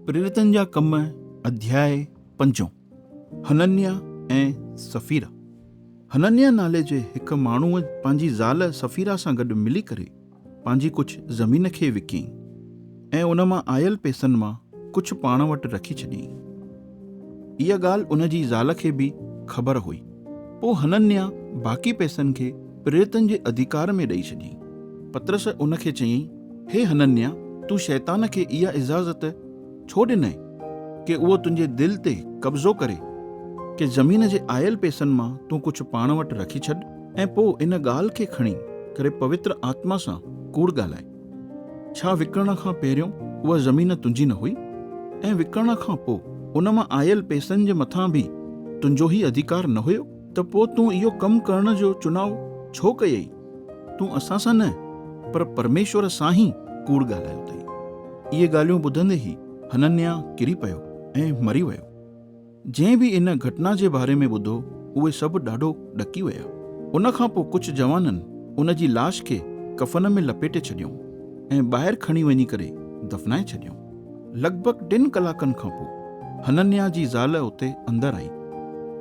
پريرتن جا ڪم اڌياء پنجون، حننيا ۽ سفيرا. حننيا نالي جي هڪ ماڻهوء پنهنجي زال سفيرا سان گڏ ملي ڪري پنهنجي ڪجهه زمين کي وڪيائين ۽ ان مان آيل پئسن مان ڪجهه پاڻ وٽ رکي ڇڏيائين. اها ڳالهه ان جي زال کي به خبر هئي. پوء حننيا باقي پئسن کي پريرتن جي اڌيڪار ۾ ڏئي ڇڏيائين. پطرس ان کي چيائين، هي حننيا، تون شيطان کي اها اجازت ڇو ڏنئي ڪي اهو تنهنجي دل تي قبضو ڪري ڪي زمين جي آيل پئسن مان تون ڪجهه پاڻ وٽ رکي ڇڏ ۽ پوء ان ڳالهه کي کڻي ڪري پوتر آتما سان ڪوڙ ڳالهائي؟ ڇا وڪڻڻ کان پهريون اها زمين تنهنجي نه هئي؟ ۽ وڪڻڻ کان پوء ان مان آيل پئسن جي مٿان به تنهنجو ئي اڌيڪار نه هيو؟ ته پوء تون اهو ڪم ڪرڻ جو چناء ڇو ڪيئي؟ تون اسان سان نه پر پرميشور سان ئي ڪوڙ ڳالهايو اٿئي. اهي ڳالهيون ٻڌندي ئي حننيا ڪري پيو ۽ مري ويو. جنهن به ان گهٽنا جي باري ۾ ٻڌو، اهي سڀ ڏاڍو ڏڪي ويا. ان کان پوء ڪجهه جوانن ان جي لاش کي ڪفن ۾ لپيٽي ڇڏيائون ۽ ٻاهر کڻي وڃي ڪري دفنائي ڇڏيائون. لڳ ڀڳ ٽن ڪلاڪن کان پوء حننيا جي زال اتي اندر آئي.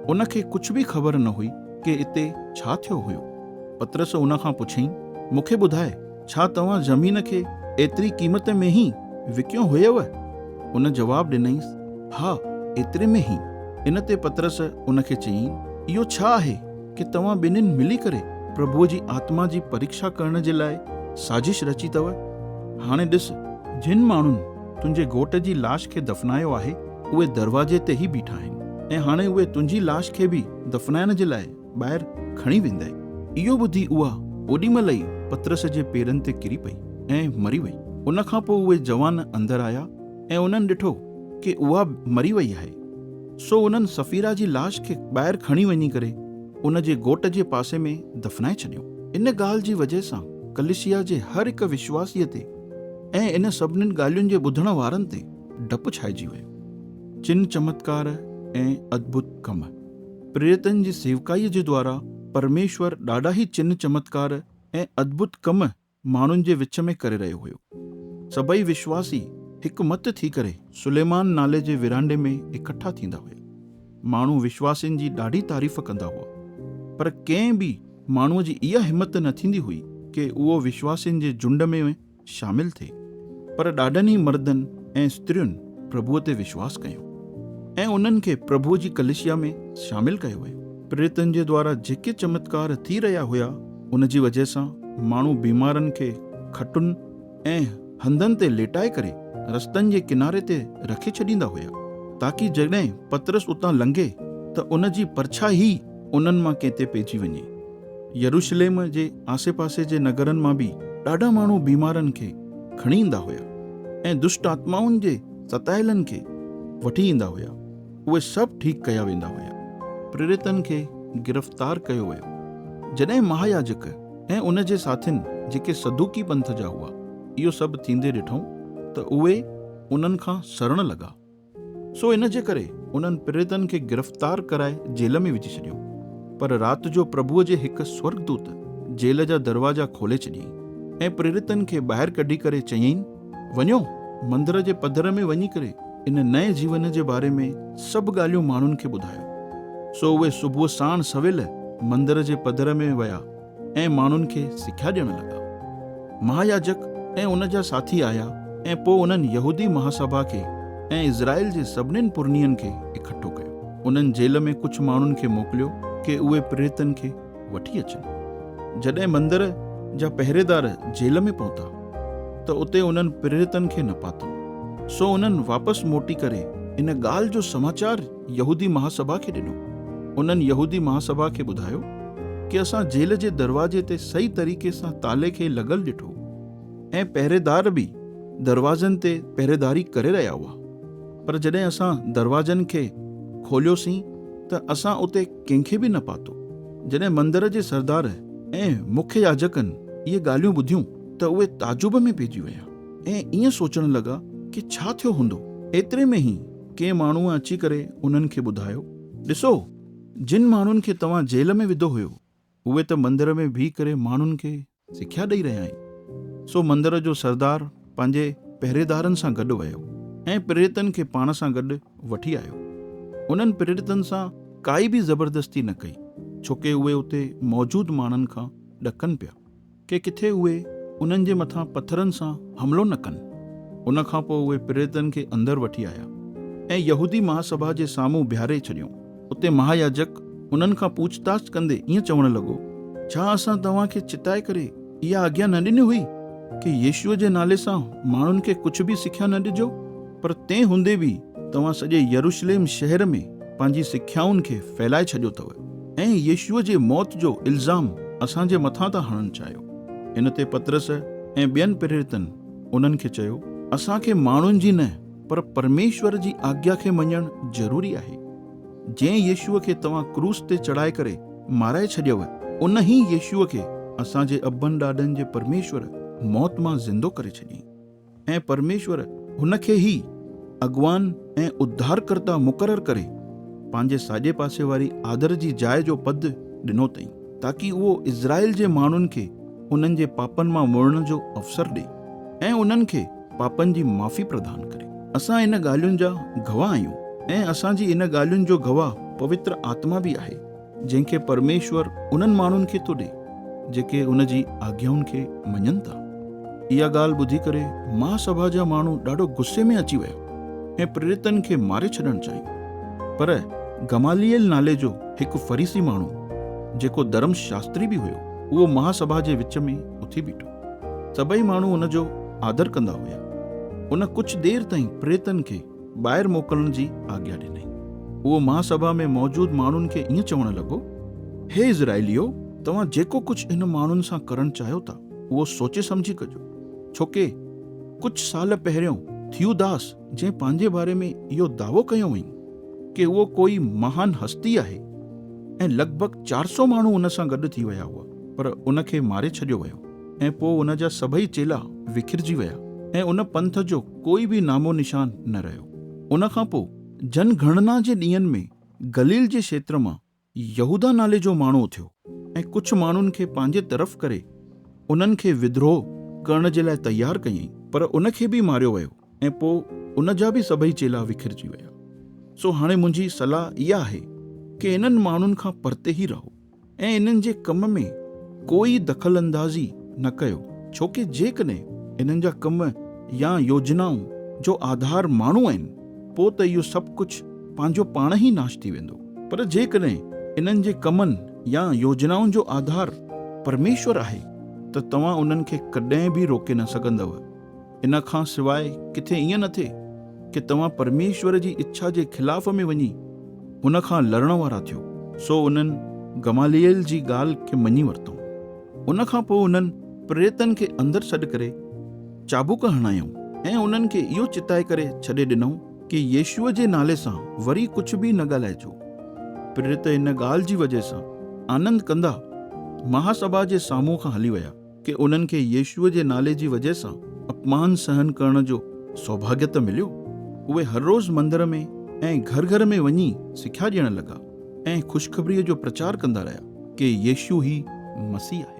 ان کي ڪجهه به خبر نه هئي ڪي اتي ڇا ٿيو هيو. پطرس ان کان پڇيائين، مون کي ٻڌاء، ڇا توهان زمين کي ايتري قيمت ۾ ئي وڪيو هيو؟ ان جواب ڏنائينس، ها، ايتري ۾ ئي. ان تي پطرس ان کي چيائين، اهو ڇا آهي ڪي توهان ٻنهين ملي ڪري پرڀوء جي آتما جي پريکشا ڪرڻ جي لاء سازش رچي اٿو؟ هاڻي ڏس، جن ماڻهن تنهنجي گهوٽ جي لاش کي دفنايو آهي، اهي دروازي تي ئي بيٺا آهن ۽ هاڻي اهي تنهنجي لاش کي به دفنائڻ جي لاء ٻاهر کڻي ويندائي. اهو ٻڌي اها اوڏي مهل ئي پطرس جي پيرن تي ڪري پئي ۽ مري وئي. ان کان پوء اهي جوان اندر آيا ۽ انهن ڏٺو ڪي اها مري وئي آهي. سو انهن سفيرا جي لاش کي ٻاهر کڻي وڃي ڪري ان جي گهوٽ جي پاسي ۾ دفنائي ڇڏيو. ان ڳالهه جي وجهه سان ڪليسيا جي هر هڪ وشواسيء تي ۽ ان سڀنين ڳالهين جي ٻڌڻ وارن تي ڊپ ڇائجي ويو. چن چمتڪار ۽ ادڀت ڪم. پريرتن جي سيوڪائيء جي دوارا پرميشور ڏاڍا ئي چن چمتڪار ۽ ادڀت ڪم ماڻهن جي وچ ۾ ڪري رهيو هيو. سڀئي وشواسي هڪ مت ٿي ڪري سليمان نالي جي ورانڊي ۾ اڪٺا ٿيندا هيا. ماڻهو وشواسين جي ڏاڍي تعريف ڪندا هئا. پر ڪنهن به ماڻهوء جي اها همت نه ٿيندي هئي ڪي اهو وشواسين جي جهنڊ ۾ شامل ٿئي. پر ڏاڍن ئي مردن ۽ استرين پرڀوء تي وشواس ڪيو ۽ انهن کي پرڀوء جي ڪليسيا ۾ شامل ڪيو ويو. پريرتن جي دوارا جيڪي چمتڪار ٿي رهيا هيا، ان جي وجهه سان ماڻهو بيمارن کي کٽن ۽ هنڌن تي ليٽائي ڪري رستن جي ڪناري تي رکي ڇڏيندا هيا، تاڪي جڏهن پطرس اتان لنگهي ته ان جي پرڇائي ئي انهن مان ڪنهن تي پئجي وڃي. يروشليم جي آسي پاسي جي نگرن مان به ڏاڍا ماڻهو بيمارن کي کڻي ايندا هيا ۽ دشٽ آتمائن جي ستايلن کي وٺي ايندا هيا، اهي سڀ ٺيڪ ڪيا ويندا هيا. پريرتن کي گرفتار ڪيو ويو. جڏهن مهاياجڪ ۽ ان جي ساٿين جيڪي صدوقي پنٿ جا هئا، اهو سڀ ٿيندي ڏٺائون ته اهي انهن کان سڙڻ لڳا. سو ان جي ڪري انهن پريتن کي گرفتار ڪرائي جيل ۾ وجهي ڇڏيائون. پر رات جو پرڀوء جي هڪ سورڳدوت جيل جا دروازا کولي ڇڏيائين ۽ پريرتن کي ٻاهر ڪڍي ڪري چيائين، وڃو، مندر جي پڌر ۾ وڃي ڪري ان نئين جيون جي باري ۾ سڀ ڳالهيون ماڻهن کي ٻڌايو. سو اهي صبح ساڻ سويل مندر جي پڌر ۾ ويا ۽ ماڻهن کي سکيا ڏيڻ لڳا. مهاياجڪ ۽ ان جا ساٿي آيا ۽ پوء انهن يهودي مهاسڀا کي ۽ اسرائيل جي سڀنين پرنين کي اڪٺو ڪيو. انهن جيل ۾ ڪجهه ماڻهن کي موڪليو ڪي اهي پريتن کي وٺي اچن. جڏهن مندر جا پهريدار جيل ۾ پهتا ته اتي انهن پريتن کي نه پاتو. سو انهن واپس موٽي ڪري ان ڳالهه جو سماچار يهودي مهاسڀا کي ڏنو. انهن يهودي مهاسڀا کي ٻڌايو ڪي اسان جيل جي دروازي تي صحيح طريقي سان تالي کي لڳل ڏٺو ۽ پهريدار به دروازن تي پهريداري ڪري رهيا هئا پر جڏهن اسان دروازن کي کوليوسين ته اسان اتي ڪنهن کي به نه پاتو. جڏهن مندر جي سردار ۽ مکيه ياجڪن اهي ڳالهيون ٻڌيون ته اهي تعجب ۾ پئجي ويا ۽ ائين سوچڻ لڳا ڪي ڇا ٿيو هوندو؟ ايتري ۾ ئي ڪنهن ماڻهوء اچي ڪري انهن کي ٻڌايو، ڏسو! جن ماڻهن کي توهان جيل ۾ وڌو هيو، اهي ته مندر ۾ بيهي ڪري ماڻهن کي سکيا ڏئي رهيا آهن. سو مندر جو سردار پنهنجي پهريدارن سان گڏ ويو ۽ پريريتن کي پاڻ سان گڏ وٺي آيو. انهن پريريتن سان ڪائي به زبردستي نه ڪئي، ڇوڪه اهي اتي موجود ماڻهن کان ڏڪن پيا، ڪي ڪٿي اهي انهن جي مٿان پٿرن سان حملو نه ڪن. ان کان پوء اهي پريريتن کي اندر وٺي آيا ۽ يهودي مهاسڀا جي سامهون بيهاري ڇڏيائون. اتي مهاياجڪ انهن کان پوڇتاڇ ڪندي ائين چوڻ لڳو، ڇا اسان توهان کي چتائي ڪري اها آگيا نه ڏني هئي ڪي يسوع جي نالي سان ماڻهن کي ڪجهه به سکيا نه ڏجو؟ پر تنهن هوندي به توهان سڄي يروشليم شهر ۾ پنهنجي سکيائن کي ڦهلائي ڇڏيو اٿو ۽ يسوع جي موت جو الزام اسان جي مٿان ٿا هڻڻ چاهيو. ان تي پطرس ۽ ٻين پريريتن انهن کي چيو، اسان کي ماڻهن جي نه پر پرميشور جي آگيا کي مڃڻ ضروري آهي. جنهن يسوع کي توهان ڪروس تي چڙهائي ڪري مارائي ڇڏيو، ان ئي يسوع کي اسان جي ابن ڏاڏن جي پرميشور موت مان زندو ڪري ڇڏيائين ۽ پرميشور هن کي ئي اڳواڻ ۽ اڌارڪرتا مقرر ڪري پنهنجي ساڄي پاسي واري آدر جي جاء جو پد ڏنو اٿئي، تاڪي اهو اسرائيل جي ماڻهن کي انهن جي پاپن مان مڙڻ جو اوسر ڏئي ۽ انهن کي پاپن جي معافي پردان ڪري. اسان ان ڳالهين جا گواهه آهيون ۽ اسان جي ان ڳالهين جو گواهه پوتر آتما به آهي، جنهن کي پرميشور انهن ماڻهن کي ٿو ڏئي، جيڪي ان جي آگيائن کي مڃن ٿا. اها ڳالهه ٻڌي ڪري مهاسڀا جا ماڻهو ڏاڍو غصي ۾ اچي ويا ۽ پريريتن کي ماري ڇڏڻ چاهيو. پر گماليئيل نالي جو هڪ فريسي ماڻهو، جيڪو ڌرم شاستري به هيو، اهو مهاسڀا جي وچ ۾ اٿي بيٺو. سڀئي ماڻهو ان جو آدر ڪندا هيا. ان ڪجهه دير تائين پريتن کي ٻاهر موڪلڻ جي آگيا ڏنائين. اهو مهاسڀا ۾ موجود ماڻهن کي ائين چوڻ لڳو، هي اسرائيليو! توهان جيڪو ڪجهه هن ماڻهن سان ڪرڻ چاهيو ٿا، اهو سوچي سمجهي ڪجو. ڇوڪه ڪجهه سال پهريون ٿيوداس جنهن پنهنجي باري ۾ اهو دعوو ڪيو هئائين ڪي اهو ڪوئي مهان هستي آهي ۽ لڳ ڀڳ 400 ماڻهو ان سان گڏ ٿي ويا هئا، پر ان کي ماري ڇڏيو ويو ۽ پوء ان جا سڀئي چيلا وکرجي ويا ۽ ان پنٿ جو ڪوئي به نامو نشان نه رهيو. ان کان پوء جن گڻنا جي ڏينهن ۾ گليل جي کيتر مان يهوداه نالي جو ماڻهو اٿيو ۽ ڪجهه ماڻهن کي پنهنجي طرف ڪري انهن کي ودروهه ڪرڻ جي لاء تيار ڪيائين، پر ان کي به ماريو ويو ۽ پوء ان جا به سڀئي چيلا وکرجي ويا. سو هاڻي منهنجي صلاح اها آهي ڪي انهن ماڻهن کان پرتي ئي رهو. ۽ انهن جي ڪم ۾ ڪوئي دخل اندازي نه ڪيو، ڇوڪه جيڪڏهن انهن جا ڪم يا يوجنائون جو آڌار ماڻهو آهن، پوء ته اهو سڀ ڪجهه پنهنجو پاڻ ئي ناش ٿي ويندو، پر جيڪڏهن انهن جي ڪمن يا يوجنائن جو آڌار پرميشور آهي ته توهان انهن کي ڪڏهن به روڪي نه سگهندؤ. ان کان سواء ڪٿي ائين نه ٿئي ڪه توهان پرميشور جي اڇا جي خلاف ۾ وڃي هن کان لڙڻ وارا ٿيو. سو انهن گماليئيل جي ڳالهه کي مڃي ورتو. ان کان پوء انهن پريتن کي اندر سڏ ڪري چابڪ هڻايائون ۽ انهن کي اهو چتائي ڪري ڇڏي ڏنائون ڪه يسوع جي نالي سان وري ڪجهه به نه ڳالهائجو. پريت ان ڳالهه جي وجهه سان آنند ڪندا مهاسڀا جي سامهون کان هلي ويا. ڪي انهن کي يسوع جي نالي جي وجهه سان اپمان سهن ڪرڻ جو سوڀاڳيه ته مليو. اهي هر روز مندر ۾ ۽ گهر گهر ۾ وڃي سکيا ڏيڻ لڳا ۽ خوشخبريء جو پرچار ڪندا رهيا ڪي يسوع ئي مسيح آهي.